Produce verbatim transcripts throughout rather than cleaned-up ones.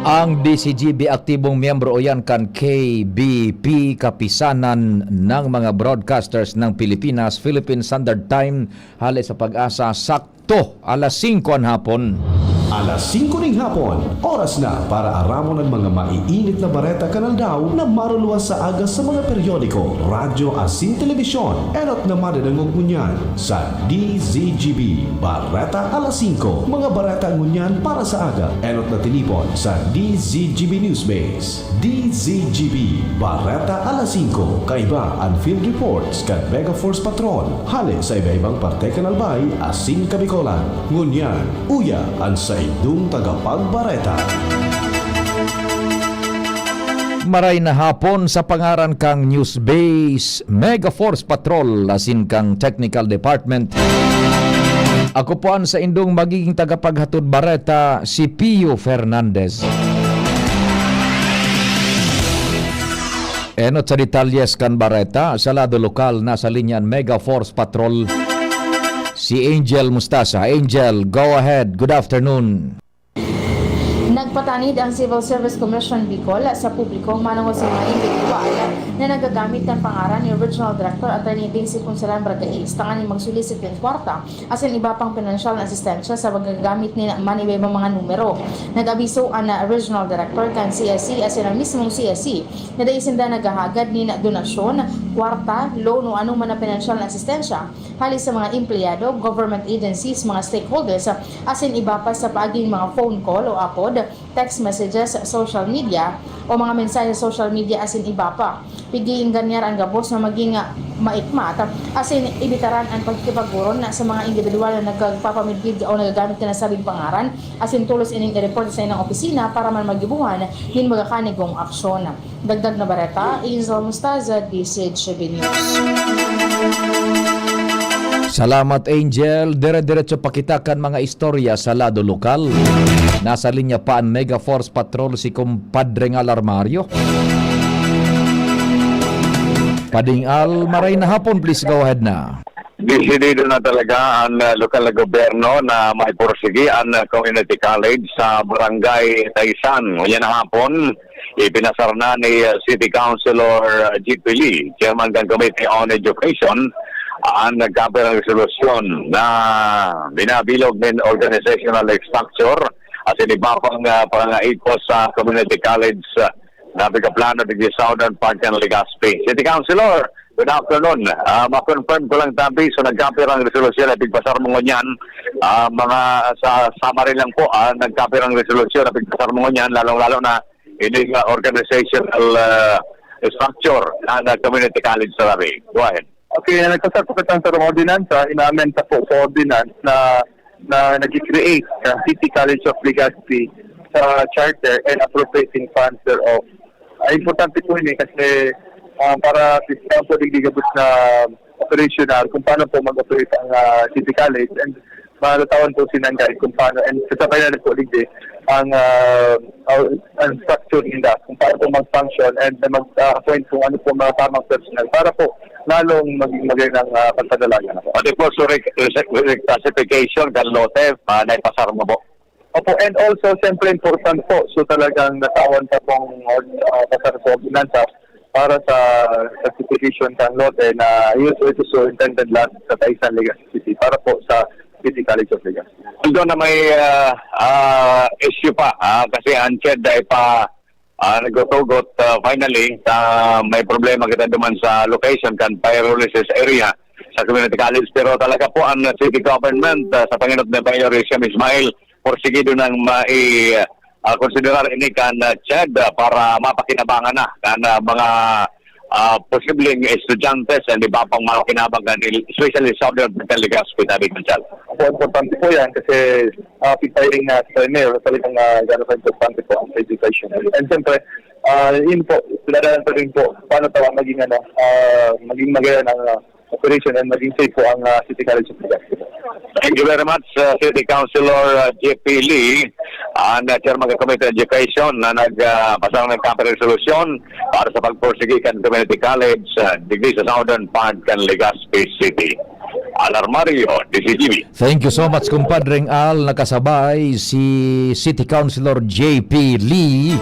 Ang D Z G B aktibong miyembro iyan kan K B P, Kapisanan ng mga Broadcasters ng Pilipinas, Philippine Standard Time, hale sa PAGASA, sakto alas singko an hapon. Alas singko ning hapon, oras na para aramon ang mga maiinit na bareta kan aldaw na maruluwas sa aga sa mga periodiko, radyo asin telebisyon. Enot na madadangog ngunyan sa D Z G B Bareta Alas singko. Mga bareta ngunyan para sa aga. Enot na tinipon sa D Z G B Newsbase. D Z G B Bareta Alas singko. Kaiba an field reports kan Mega Force Patrol. Hale sa iba-ibang parte kan Albay asin Kabikolan. Ngunyan, uya an saindong tagapagbareta. Maray na hapon sa pangaran kang Newsbase, Mega Force Patrol, asin kang Technical Department. Ako po an saindong magiging tagapaghatod bareta, si Pio Fernandez. Enot sa detalyes kan bareta, sa lado lokal, nasa linya an Mega Force Patrol, si Angel Mustasa. Angel, go ahead. Good afternoon. Nagpatanid ang Civil Service Commission Bicol sa publiko manongod sa mga indibidwal na nagagamit kan pangaran ni Regional Director Attorney Daisy Consolan Bragais tanganing mag-solicit nin kwarta asin iba pang pinansyal na asistensya sa paggagamit nin manibaybang mga numero. Nag-abiso an Regional Director kan C S C asin ang mismong C S C na dai sinda naghahagad nin donasyon, kwarta, loan o anoman na pinansyal na asistensya hale sa mga empleyado, government agencies, mga stakeholders, asin iba pa sa paaging mga phone call o apod, text messages, social media, o mga mensahe sa social media asin iba pa. Pigdi ingganyar an gabos na magin maikmat asin ibitaran an pakikipag-oron sa mga indibidwal na nagpapamidbid o nagagamit kan nasabing pangaran, asin tolos ining i-report sa saindang opisina para man maggibohan nin magakanigong aksyon. Dagdag na bareta, Angel Mostaza, D Z G B News. Salamat, Angel. Dire-diretso pa kita kan mga istorya sa lado lokal. Nasa linya pa an Mega Force Patrol, si Compadre Ngal Armario. Pading Al, maray na hapon, please go ahead na. Desidido na talaga ang, ah, lokal na gobyerno na maipursigi ang, ah, community college sa Barangay Taisan. Ngunyan na hapon, ipinasar na ni, ah, City Councilor, ah, G P Lee, chairman kan Committee on Education, ang nagkapirang resolusyon na binabilog nin organizational structure asin iba pang, ah, pangangaipo sa community college, ah, na pigkaplano digdi sa Southern Part kan Legazpi. City Councilor, good afternoon. Ah, ma-confirm ko lang, tabi, so nagkapirang resolusyon na pigpasar mo ngunyan. Ah, mga sa summary lang po, ah, nagkapirang resolusyon na pigpasar mo ngunyan, lalong-lalo na ining, ah, organizational, ah, structure na, na community college sa Rabi. Go ahead. Okay, nagpasar po kitang sarong ordinansa, ina-amend sa po sa ordinance na, na nag-create sa City College of Legazpi sa charter and appropriating funds thereof. Ah, importante po ini kasi, ah, para sa po digdi gabos na operational, kung paano po mag-operate ang, ah, City College, and matatawan po sinang guide kung paano, and kasabay na rin po digdi ang, ah, ang, ang structure nila, kung paano po mag-function and mag-appoint kung ano po mga tamang personnel para po lalong maging magandang, ah, pagpadalagan na po. Pati po, so, rec-, rec-, reclassification kan lote, ah, naipasar mo po. Opo, and also, siyempre, important po. So, talagang natawan pa pong, ah, pasar sa ordinansa para sa classification kan lote na ito, ito so intended lang sa Taisan, Legazpi City para po sa City College of Legazpi. Although na may, ah, ah, issue pa, ah, kasi ang CHED ay pa, ah, nagtutugot, ah, finally, sa may problema kita duman sa location kan pyrolysis area sa community college. Pero talaga po ang city government, ah, sa pangenot ni Mayor Hisham Ismail, porsigido nang mai-, ah, konsiderar ini kan, ah, CHED, ah, para mapakinabangan na kan, ah, mga, ah, posibleng estudyante sa iba pang makinabang kan, especially Southern Batangas Hospital, Gonzalo. Opo, importante po yan kasi, ah, pagpairing na sa Mayor, talagang, ah, gano'n ka importante po ang education. And siyempre, ah, yun po, pinadaan pa rin po, paano tawa maging, ano, ah, maging magayon ang, ah, operation and maging safe po ang, ah, City College of Legazpi. Thank you very much, uh, City Councilor, uh, J P Lee, ang, uh, Chairman ng Committee on Education na nag, uh, pasang ng kape resolusyon para sa pagpursige kan community college, uh, digdi sa southern part kan Legazpi City. Al Armario, D Z T V. Thank you so much, kumpadreng Al. Nakasabay si City Councilor J P Lee.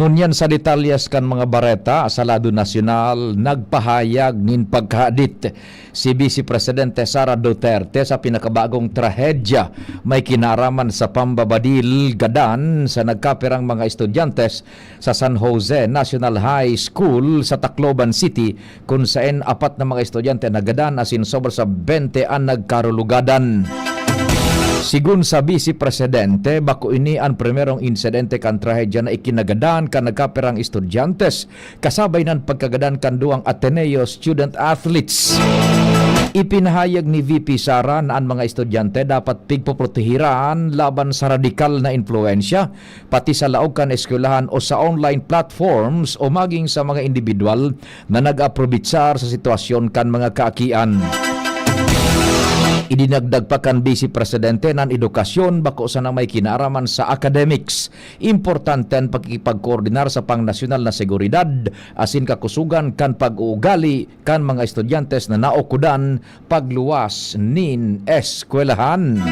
Ngunyan sa detalyes kan mga bareta sa lado nasyonal, nagpahayag nin pagkahadit si Vice Presidente Sara Duterte sa pinakabagong trahedya may kinaraman sa pambabadil gadan sa nagkapirang mga estudyante sa San Jose National High School sa Tacloban City, kun saen apat na mga estudyante nagadan asin sobra sa bente an nagkarulugadan. Sigon sa Vice Presidente, bako ini an primerong insidente kan trahedya na ikinagadan kan nagkapirang estudyante, kasabay nan pagkagadan kan duwang Ateneo student athletes. Ipinahayag ni V P Sara na an mga estudyante dapat pigpoprotehiran laban sa radikal na impluwensya, pati sa laog kan eskwelahan o sa online platforms o maging sa mga indibidwal na nag-aprobitsar sa sitwasyon kan mga kaakian. Idinagdag pa kan Vice Presidente na an edukasyon bako sana may kinaaraman sa academics. Importante an pakikipagkoordinar sa pangnasyonal na seguridad asin kakusogan kan pag-uugali kan mga estudyante na naukodan pagluwas nin eskwelahan.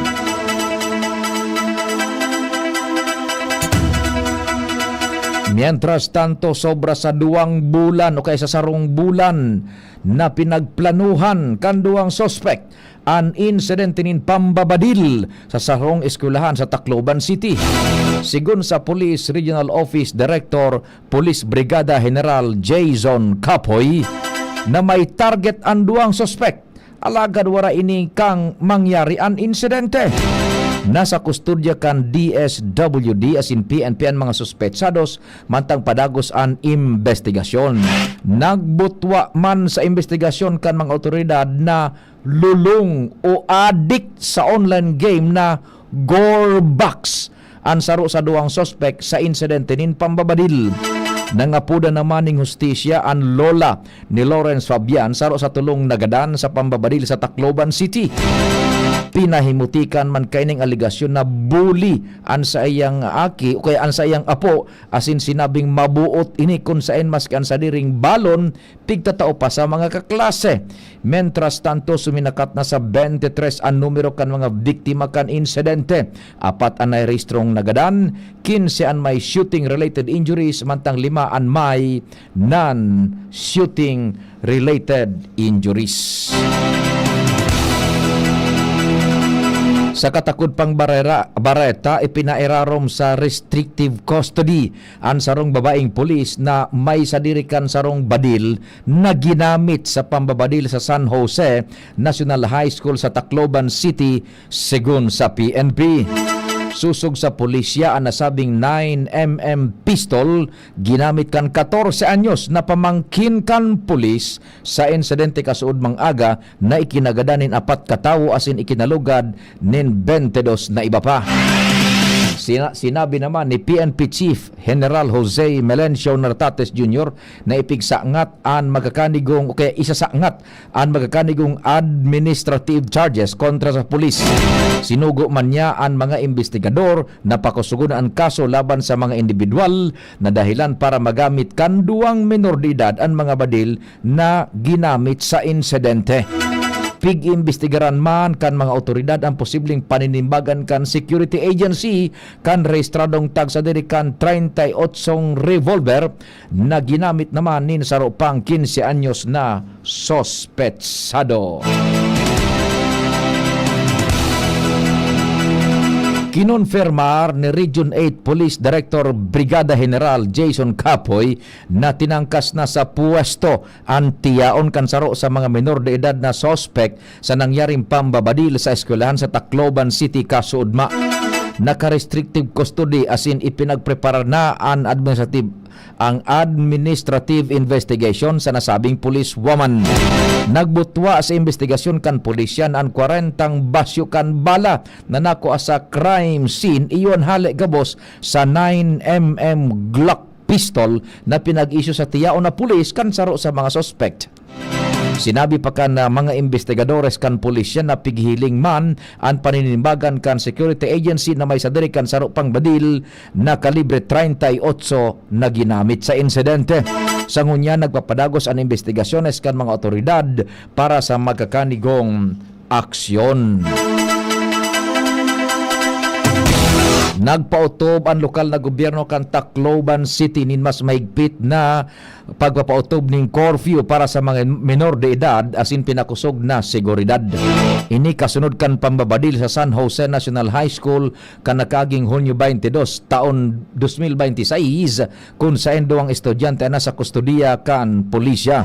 Mientras tanto, sobra sa duwang bulan o kaya sa sarong bulan na pinagplanuhan kan duwang suspek an insidente nin pambabadil sa sarong eskwelahan sa Tacloban City. Sigon sa Police Regional Office Director Police Brigada General Jason Capoy, na may target an duwang suspek, alagad wara ini kan mangyari an insidente. Nasa kustodya kan D S W D asin P N P an mga suspetsados mantang padagos an imbestigasyon. Nagbutwa man sa imbestigasyon kan mga awtoridad na lulong o adik sa online game na Gore Box an saro sa duwang suspek sa insidente nin pambabadil. Nangapodan naman ning hustisya an lola ni Lawrence Fabian, saro sa tolong nagadan sa pambabadil sa Tacloban City. Pinahimutikan man kaining alegasyon na bully an saiyang aki o kaya an saiyang apo, asin sinabing mabuot ini kun saen maski an sadiring balon pigtatao pa sa mga kaklase. Mientras tanto, suminakat na sa twenty-three an numero kan mga biktima kan insidente. Apat an nairehistrong nagadan, quince an may shooting-related injuries, mantang lima an may non-shooting-related injuries. Sa katakod pang barera-, bareta, ipinairarom sa restrictive custody an sarong babaeng pulis na may sadiri kan sarong badil na ginamit sa pambabadil sa San Jose National High School sa Tacloban City, segun sa P N P. Sosog sa pulisya, an nasabing nine M M pistol ginamit kan katorse anyos na pamangkin kan pulis sa insidente kasuodmang aga na ikinagadan nin apat ka tawo asin ikinalugad nin twenty-dos na iba pa. Sina-, sinabi naman ni P N P Chief General Jose Melencio Nartates Junior na ipigsangat an magakanigong o kaya isasangat an magakanigong administrative charges kontra sa pulis. Sinugo man niya an mga imbestigador na pakusugon an kaso laban sa mga indibidwal na dahilan para magamit kan duwang menor de edad an mga badil na ginamit sa insidente. Pig-imbestigaran man kan mga awtoridad an posibleng paninimbagan kan security agency kan rehistradong tagsadiri kan treinta y ocho revolver na ginamit naman nin saro pang quince anyos na sospetsado. Kinonfirmar ni Region eight Police Director Brigada General Jason Capoy na tinangkas na sa puwesto an tiyaon kan saro sa mga menor de edad na suspek sa nangyaring pambabadil sa eskwelahan sa Tacloban City kasuodma. Naka-restrictive custody asin ipinagprepara na an administrative, ang administrative investigation sa nasabing police woman. Nagbutwa sa investigasyon kan pulisya na an kwarentang basyo kan bala na nakua sa crime scene iyo an hale gabos sa nine M M Glock pistol na pinag-isyu sa tiyaon na pulis kan saro sa mga suspect. Sinabi pa kan, ah, mga imbestigadores kan pulisya na pighiling man an paninimbagan kan security agency na may sadiri kan saro pang badil na kalibre treinta y ocho na ginamit sa insidente. Sa ngunyan, nagpapadagos an imbestigasyones kan mga awtoridad para sa magkakanigong aksyon. Nagpaotob an lokal na gobyerno kan Tacloban City nin mas mahigpit na pagpapautob nin curfew para sa mga menor de edad asin pinakosog na seguridad. Ini kasunod kan pambabadil sa San Jose National High School kan nakaaging Hunyo twenty-two, taon twenty twenty-six, kun saen duwang estudyante na sa kustodiya kan pulisya.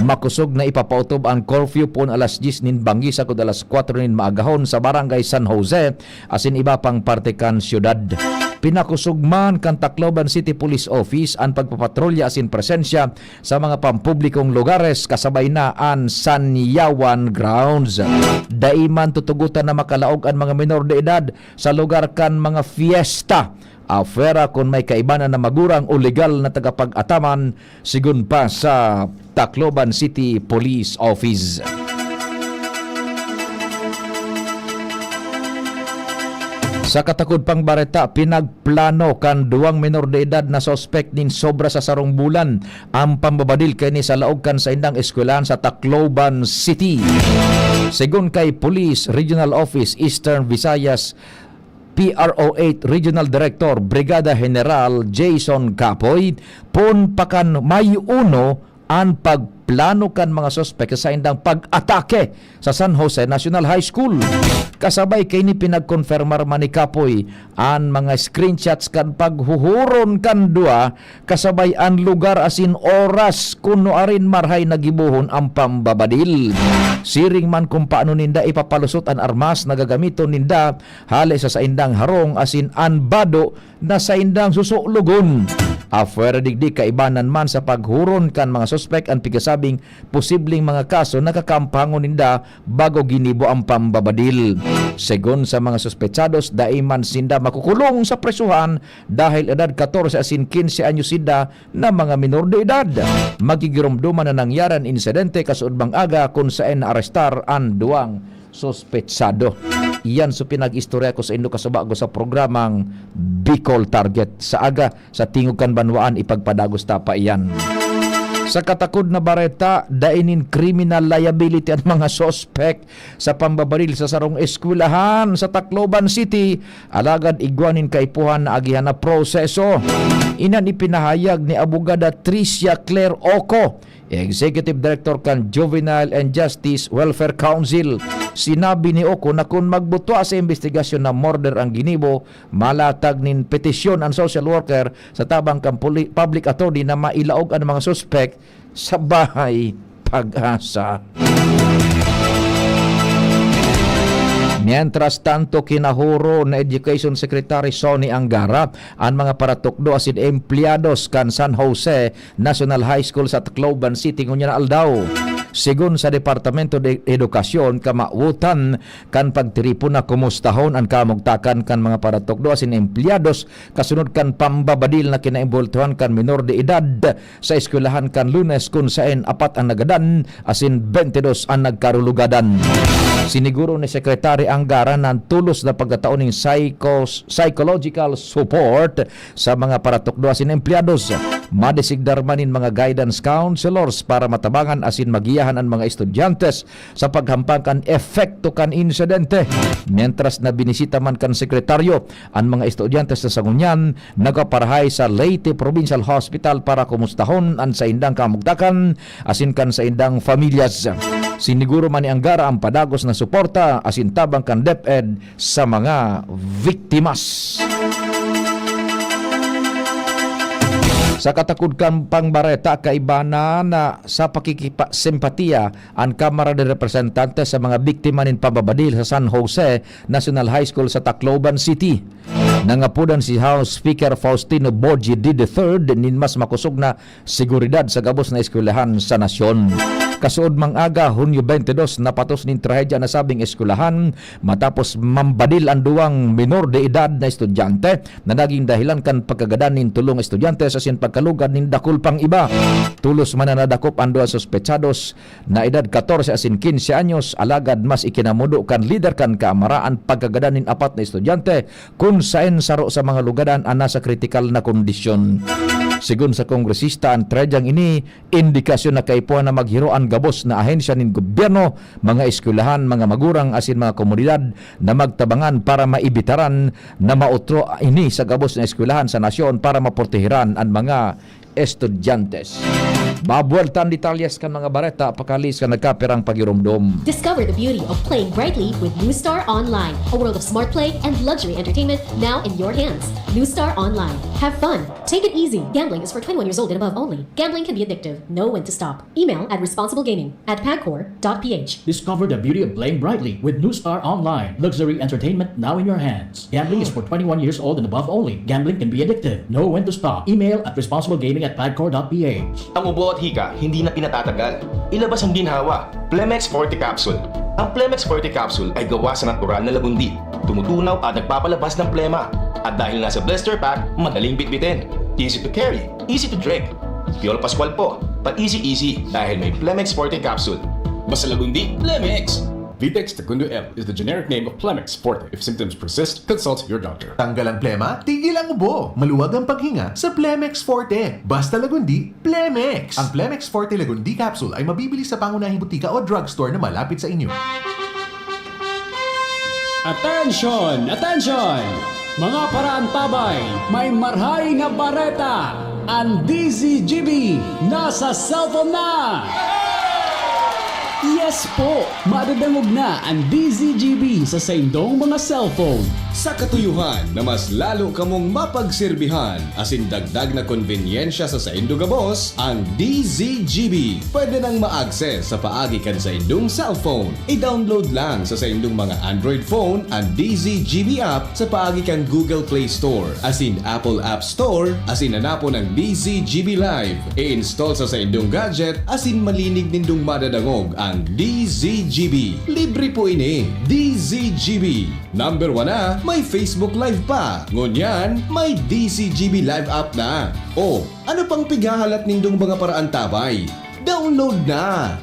Makosog na ipapautob an curfew poon alas diyes nin banggi sagkod alas kwatro nin maagahon sa Barangay San Jose asin iba pang parte kan siyudad. Pinakosog man kan Tacloban City Police Office an pagpapatrolya asin presensya sa mga pampublikong lugares kasabay na an Sanyawan Grounds. Dai man tutugotan na makalaog an mga menor de edad sa lugar kan mga fiesta. Afera kun may kaibanan na magurang o legal na tagapag-ataman, sigon pa sa Tacloban City Police Office. Sa katakod pang bareta, pinagplano kan duwang menor de edad na suspek nin sobra sa sarong bulan ang pambabadil kaini sa laog kan saindang eskwelahan sa Tacloban City. Segun kay Police Regional Office Eastern Visayas, P R O eight Regional Director Brigada General Jason Capoy, poon pa kan May uno an pagplano kan mga suspek sa saindang pag-atake sa San Jose National High School. Kasabay kaini, pinagkonfirmar man ni Capoy an mga screenshots kan paghuhuron kan duwa, kasabay an lugar asin oras kun nuarin marahay na gibohon an pambabadil. Siring man kun paano ninda ipapalusot an armas na gagamiton ninda hale sa saindang harong asin an bado na saindang susulogon. Apwera digdi, kaibanan man sa paghuron kan mga suspek an pigkasabing posibleng mga kaso na kakampangon ninda bago ginibo ang pambabadil. Segun sa mga suspetsados, dai man sinda makukulong sa presohan dahil edad katorse asin kinse anyos sinda na mga menor de edad. Magigiromdoman na nangyari an insidente kasuodmang aga kun saen naarestar an duwang suspetsado. Iyan so pinag-istorya ko saindo kasubago sa programang Bicol Target. Sa aga, sa tingog kan banwaan, ipagpadagos ta pa iyan. Sa katakod na bareta, dai nin criminal liability an mga suspek sa pambabaril sa sarong eskwelahan sa Tacloban City, alagad igwa nin kaipuhan na agihan na proseso. Iyan ipinahayag ni Abogada Tricia Claire Oco, Executive Director kan Juvenile and Justice Welfare Council. Sinabi ni Oco na kun magbutwa sa imbestigasyon na murder ang ginibo, malatag nin petisyon an social worker sa tabang kan puli-, public attorney na mailaog an mga suspek sa Bahay Pag-asa. Mientras tanto, kinahuro na Education Secretary Sonny Angara an mga paratukdo asin empleyados kan San Jose National High School sa Tacloban City ngunyan na aldaw. Segun sa Departamento de Edukasyon, kamawotan kan pagtiripon na kumustahon an kamugtakan kan mga paratukdo asin empleyados kasunod kan pambabadil na kinaimbultuhan kan menor de edad sa eskwelahan kan Lunes, kun saen apat ang nagadan asin twenty-dos an nagkarulugadan. Siniguro ni Secretary Angara na an tolos na pagtatao nin psychos-, psychological support sa mga paratukdo asin empleyados. Madesignar man nin mga guidance counselors para matabangan asin magiyahan an mga estudyante sa paghampang kan epekto kan insidente. Mientras na binisita man kan sekretaryo an mga estudyante sa sangunyan, nagaparahay sa Leyte Provincial Hospital para kumustahon an saindang kamugtakan asin kan saindang pamilyas. Siniguro man ni Angara ang padagos na suporta asin tabang kan DepEd sa mga biktimas. Sa katakod kan pangbareta, kaibanan na sa pakikipasimpatiya an Kamara de Representantes sa mga biktima nin pambabadil sa San Jose National High School sa Tacloban City. Nangapodan si House Speaker Faustino Boji the third nin mas makosog na seguridad sa gabos na eskwelahan sa nasyon. Kasuodmang aga, Hunyo twenty-two, napatos nin trahedya an nasabing eskwelahan matapos mambadil an duwang minor de edad na estudyante na naging dahilan kan pagkagadan nin tolong estudyante asin pagkalugad nin dakul pang iba. Tolos man na nadakop an duwang suspetsados na edad katorse asin kinse anyos, alagad mas ikinamudo kan lider kan Kamara an pagkagadan nin apat na estudyante, kun saen saro sa mga lugadan an nasa kritikal na kondisyon. Sigon sa kongresista, an trahedyang ini indikasyon na kaipuhan na maghiro an gabos na ahensya nin gobyerno, mga eskwelahan, mga magurang asin mga komunidad na magtabangan para maibitaran na maotro ini sa gabos na eskwelahan sa nasyon para maprotehiran an mga estudyante. Mabuwelta an detalyes kan mga bareta pakaalis kan nagkapirang pagiromdom. Discover the beauty of playing brightly with New Star Online, a world of smart play and luxury entertainment now in your hands. New Star Online. Have fun. Take it easy. Gambling is for twenty-one years old and above only. Gambling can be addictive. Know when to stop. Email at responsiblegaming at pagcor.ph. Discover the beauty of playing brightly with New Star Online. Luxury entertainment now in your hands. Gambling is for twenty-one years old and above only. Gambling can be addictive. Know when to stop. Email at responsiblegaming at pagcor.ph. Ang ubo at hika hindi na pinatatagal. Ilabas ang ginhawa. Plemex Forte Capsule. Ang Plemex Forte Capsule ay gawa sa natural na lagundi. Tumutunaw at nagpapalabas ng plema. At dahil nasa blister pack, madaling bitbitin. Easy to carry, easy to drink. Piolo Pascual po, pa-easy-easy dahil may Plemex Forte Capsule. Basta lagundi, Plemex! Vitex Tecundo L is the generic name of Plemex Forte. If symptoms persist, consult your doctor. Tanggal ang plema, tigil ang ubo. Maluwag ang paghinga sa Plemex Forte. Basta Lagundi, Plemex! Ang Plemex Forte Lagundi Capsule ay mabibili sa pangunahing butika o drugstore na malapit sa inyo. Attention! Attention! Mga paraantabay, may marhay na bareta! Ang D Z G B nasa cellphone na! Yes po! Madadangog na ang D Z G B sa saindong mga cellphone. Sa katuyuhan na mas lalo kamong mapagserbihan asin dagdag na konbenyensya sa saindo gabos, ang D Z G B pwede nang ma-access sa paagi kan saindong cellphone. I-download lang sa saindong mga Android phone an D Z G B app sa paagi kan Google Play Store asin Apple App Store asin hanapon an D Z G B Live. I-install sa saindong gadget asin malinig nindong madadangog ang D Z G B. Libre po ini. D Z G B. Number one na, may Facebook Live pa. Ngunyan, may D Z G B Live app na. O, ano pang pighahalat nindong mga paraantabay? Download na!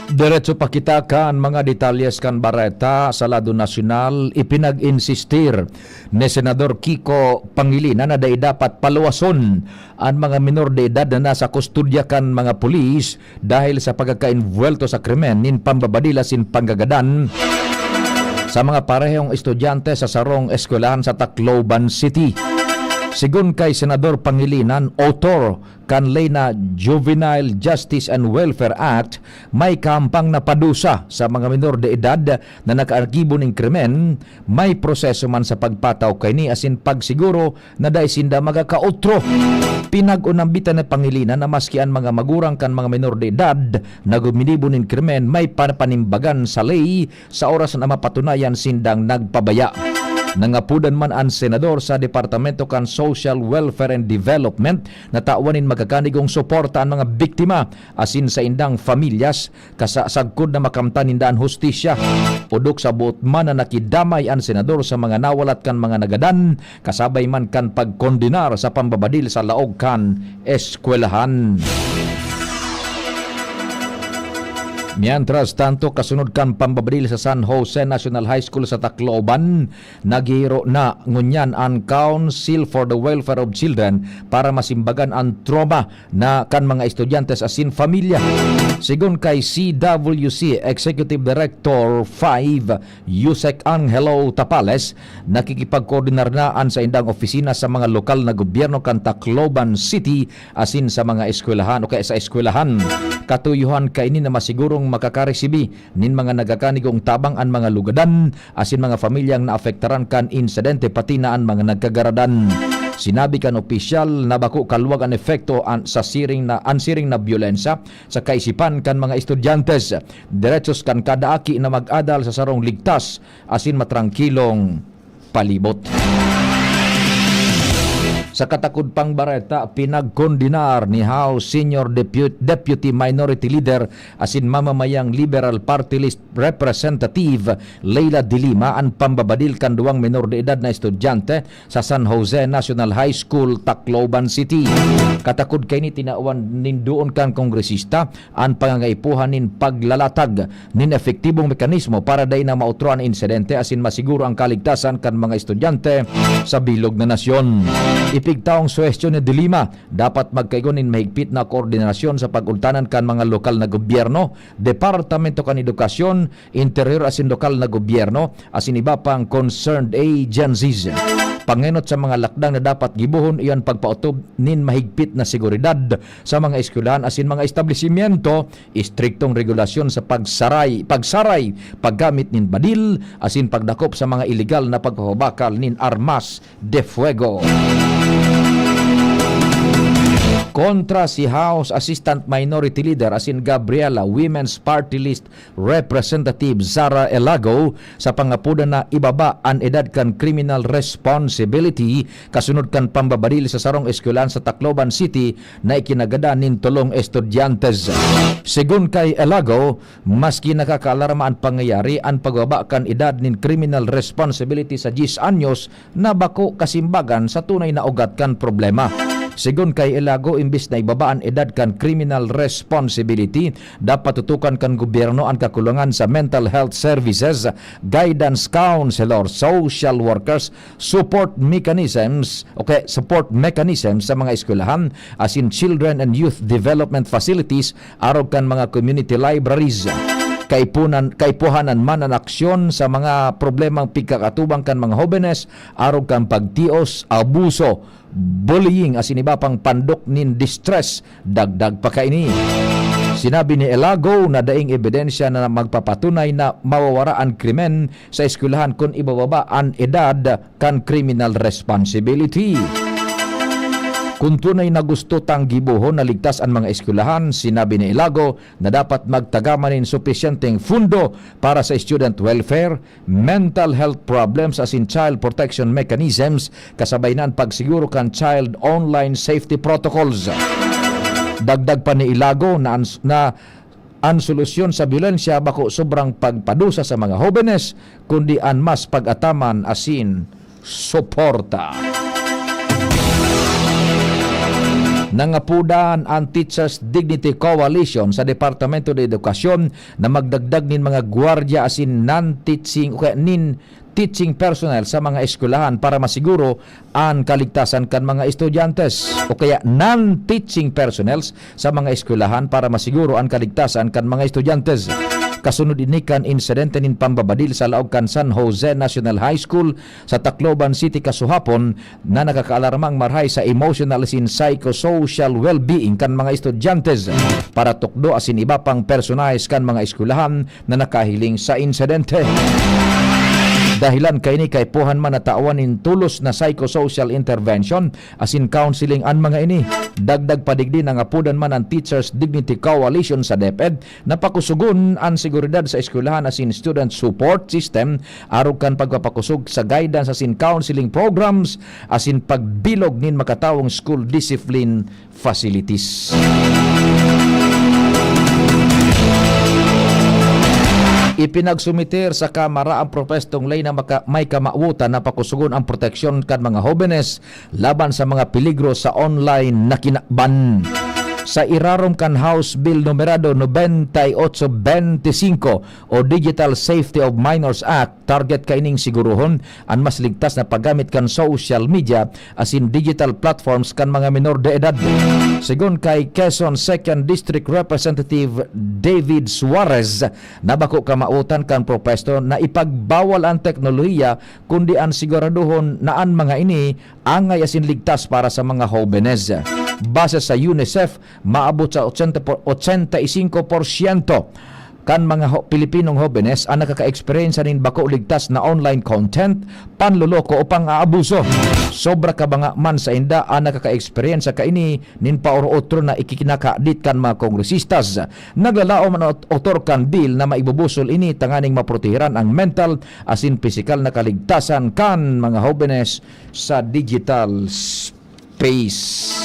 Diretso pa kita kan mga detalyes kan bareta sa lado nasyonal. Ipinag-insistir ni Senador Kiko Pangilinan na dai dapat paluwason an mga minor de edad na nasa kustodya kan mga pulis dahil sa pagkakainbuwelto sa krimen nin pambabadil asin panggagadan sa mga parehong estudyante sa sarong eskwelahan sa Tacloban City. Sigon kay Senador Pangilinan, author kan ley na Juvenile Justice and Welfare Act, may kahampang na padusa sa mga minor de edad na nakaarkibo nin krimen, may proseso man sa pagpataw kaini asin pagsiguro na dai sinda magakaotro. Pinag-unambitan ni Pangilinan na maski an mga magurang kan mga minor de edad na guminibo nin krimen may papanimbagan sa ley sa oras na mapatunayan sindang nagpabaya. Nangapodan man an senador sa Departamento kan Social Welfare and Development na tawan nin magkakanigong suporta an mga biktima asin saindang pamilyas kasa sagkod na makamtan ninda an hustisya. Odok sa boot man na nakidamay an senador sa mga nawalat kan mga nagadan, kasabay man kan pagkondenar sa pambabadil sa laog kan eskwelahan. Mientras tanto, kasunod kan pambabadil sa San Jose National High School sa Tacloban, naghihiro na ngunyan an Council for the Welfare of Children para masimbagan an trauma na kan mga estudyante asin pamilya. Sigon kay C W C Executive Director five, Yusek Angelo Tapales, nakikipagkoordinar na an saindang opisina sa mga lokal na gobyerno kan Tacloban City asin sa mga eskwelahan o kaya sa eskwelahan. Katuyuhan kaini na masigurong makakaresibi nin mga nagkakanigong tabang an mga lugadan asin mga pamilyang naapektaran kan insidente, pati na an mga nagkagaradan. Sinabi kan opisyal na bako kaluwag an epekto an, sa siring na, an siring na byolensya sa kaisipan kan mga estudyante. Diretsos kan kada aki na mag-adal sa sarong ligtas asin matrangkilong palibot. Sa katakod pang bareta, pinagkondenar ni House Senior Depu-, Deputy Minority Leader asin mamamayang Liberal Party List Representative Leila de Lima an pambabadil kan duwang menor de edad na estudyante sa San Jose National High School, Tacloban City. Katakod kaini, tinawan nin duon kan kongresista an pangangaipuhan nin paglalatag nin epektibong mekanismo para dai na maotro an insidente asin masiguro ang kaligtasan kan mga estudyante sa bilog na nasyon. Ipigtawong suhestyon ni de Lima, dapat magkaigo nin mahigpit na koordinasyon sa pag-ultanan kan mga lokal na gobyerno, Departamento kan Edukasyon, Interior asin lokal na gobyerno, asin iba pang concerned agencies. Pangenot sa mga lakdang na dapat gibohon iyan pagpaotob nin mahigpit na seguridad sa mga eskwelahan asin mga establisimyento, istriktong regulasyon sa pagsaray, pagsaray, paggamit nin badil, asin pagdakop sa mga iligal na pagpapabakal nin armas de fuego. Kontra si House Assistant Minority Leader asin Gabriela Women's Party List Representative Zara Elago sa pangapodan na ibaba an edad kan criminal responsibility kasunod kan pambabadil sa sarong eskwelahan sa Tacloban City na ikinagadan nin tolong estudyante. Segun kay Elago, maski nakakaalarma an pangyayari, an pagbaba kan edad nin criminal responsibility sa diyes anyos na bako kasimbagan sa tunay na ugat kan problema. Segun kay Elago, imbis na ibaba an edad kan criminal responsibility, dapat tutukan kan gobyerno an kakulangan sa mental health services, guidance counselor, social workers, support mechanisms, okay, support mechanisms sa mga eskwelahan, asin children and youth development facilities, arog kan mga community libraries. Kaipunan, kaipuhanan man an aksyon sa mga problemang pigkakatubang kan mga hobenes, arog kan pagtios, abuso, bullying, asin iba pang pandok nin distress, dagdag pa kaini. Sinabi ni Elago na daing ebidensya na magpapatunay na mawawara an krimen sa eskwelahan kun ibababa an edad kan criminal responsibility. Kun tunay na gusto tang gibohon na ligtas an mga eskwelahan, sinabi ni Elago na dapat magtagaman nin supisyenteng fundo para sa student welfare, mental health problems asin child protection mechanisms, kasabay na an pagsiguro kan child online safety protocols. Dagdag pa ni Elago na an, na an solusyon sa byolensya bako sobrang pagpadusa sa mga hobenes, kundi an mas pag-ataman asin suporta. Nangapodan an Teachers Dignity Coalition sa Departamento de Edukasyon na magdagdag nin mga gwardiya asin non-teaching, o kaya nin teaching personnel sa mga eskwelahan para masiguro an kaligtasan kan mga estudyante, o kaya non-teaching personnel sa mga eskwelahan para masiguro an kaligtasan kan mga estudyante. Kasunod ini kan insidente nin pambabadil sa laog kan San Jose National High School sa Tacloban City kasuhapon na nakakaalarmang marahay sa emotional asin psychosocial well-being kan mga estudyante. Paratukdo asin iba pang personahes kan mga eskwelahan na nakahiling sa insidente. Dahilan kaini, kaipuhan man na tawan nin tolos na psychosocial intervention asin counseling an mga ini. Dagdag pa digdi, nangapodan man an Teachers Dignity Coalition sa DepEd na pakusugon an seguridad sa eskwelahan asin student support system arog kan pagpapakusog sa guidance asin counseling programs asin pagbilog nin makatawong school discipline facilities. Ipinagsumiter sa Kamara ang propestong ley na maka-, may kamawotan na pakusugon ang proteksyon kan mga hobenes laban sa mga peligro sa online na kinaban. Sa irarom kan House Bill numerado nobenta y ocho bente singko o Digital Safety of Minors Act, target kaining sigurohon an mas ligtas na paggamit kan social media asin digital platforms kan mga menor de edad. Segun kay Quezon Second District Representative David Suarez, na bako kamawotan kan propesto na ipagbawal an teknolohiya, kundi an siguraduhon na an mga ini angay asin ligtas para sa mga hobenes. Base sa UNICEF, maabot sa ochenta por, ochenta y cinco por ciento kan mga ho-, Pilipinong hobenes an nakaka-eksperyensya nin bako ligtas na online content, panloloko o pang-aabuso. Sobra kabanga man sainda an nakaka-eksperyensya kaini nin paoro-otro na ikikinakadit kan mga kongresistas. Naglalaom an ot-, otor kan bill na maibubusol ini tanganing maprotehiran ang mental asin pisikal na kaligtasan kan mga hobenes sa digital s-, Peace.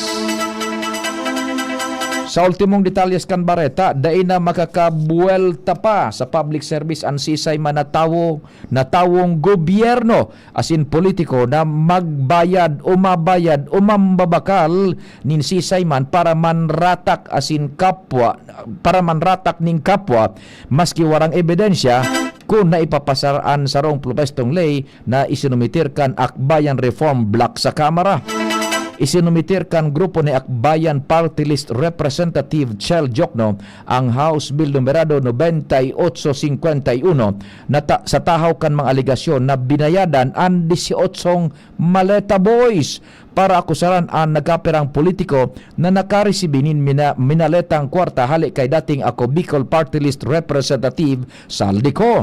Sa ultimong detalyes kan bareta, dai na makakabuwelta pa sa public service an sisay man na tawo, na tawong gobyerno asin politiko na magbayad o mabayad o mambabakal nin sisay man para manratak asin kapwa, para manratak nin kapwa, maski warang ebidensya, kun naipapasar an sarong propwestong ley na isinumitir kan Akbayan Reform Bloc sa Kamara. Isinumitir kan grupo ni Akbayan Party List Representative Chel Diokno ang House Bill numerado nobenta y ocho cincuenta y uno na ta-, sa tahaw kan mga alegasyon na binayadan an disyotso maleta boys para akusaran an nagkapirang politiko na nakaresibi nin mina-, minaletang kwarta hale kay dating Ako Bicol Party List Representative Saldi Co.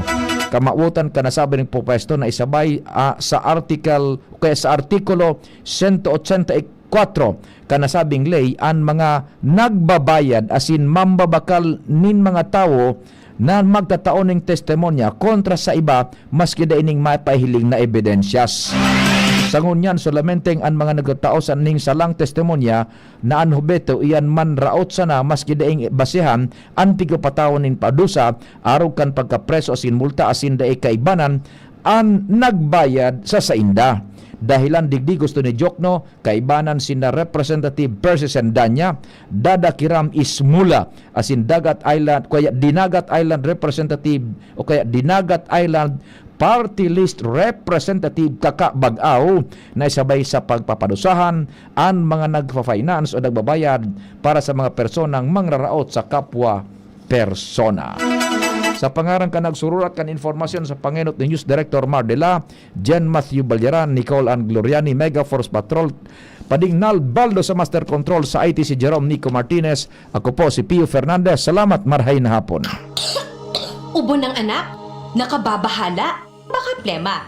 Kamawotan kan nasabing pwesto na isabay, ah, sa article o kaya sa Artikulo sento ochenta y kwatro kan nasabing ley an mga nagbabayad asin mambabakal nin mga tawo na magtatao ning testimonya kontra sa iba maski dai ning mapahiling na ebidensyas. Sa ngunyan, solamente an mga nagtatao sa ning salang testimonya na an hubito iyan manraot sana maski daing basehan an pigpapatawon nin padusa arog kan pagkapreso asin multa asin dai kaibanan an nagbayad sa sainda. Dahilan digdi gusto ni Diokno, kaibanan sinda Representative Percy Sendanya, Dada Kiram Ismula, asin Dagat Island, kaya Dinagat Island Representative o kaya Dinagat Island Party List Representative Kaka Bag-aw na isabay sa pagpapadusahan an mga nagfa-finance o nagbabayad para sa mga personang mangraraot sa kapwa persona. Sa pangaran kan nagsururat kan informasyon sa pangenot ni News Director Mar de la, Jen Matthew Balyaran, Nicole Ann Gloriani, Mega Force Patrol, Pading Nal Baldo sa Master Control, sa I T si Jerome Nico Martinez, ako po si Pio Fernandez. Salamat, marhay na hapon. Ubo ng anak? Nakababahala? Baka plema.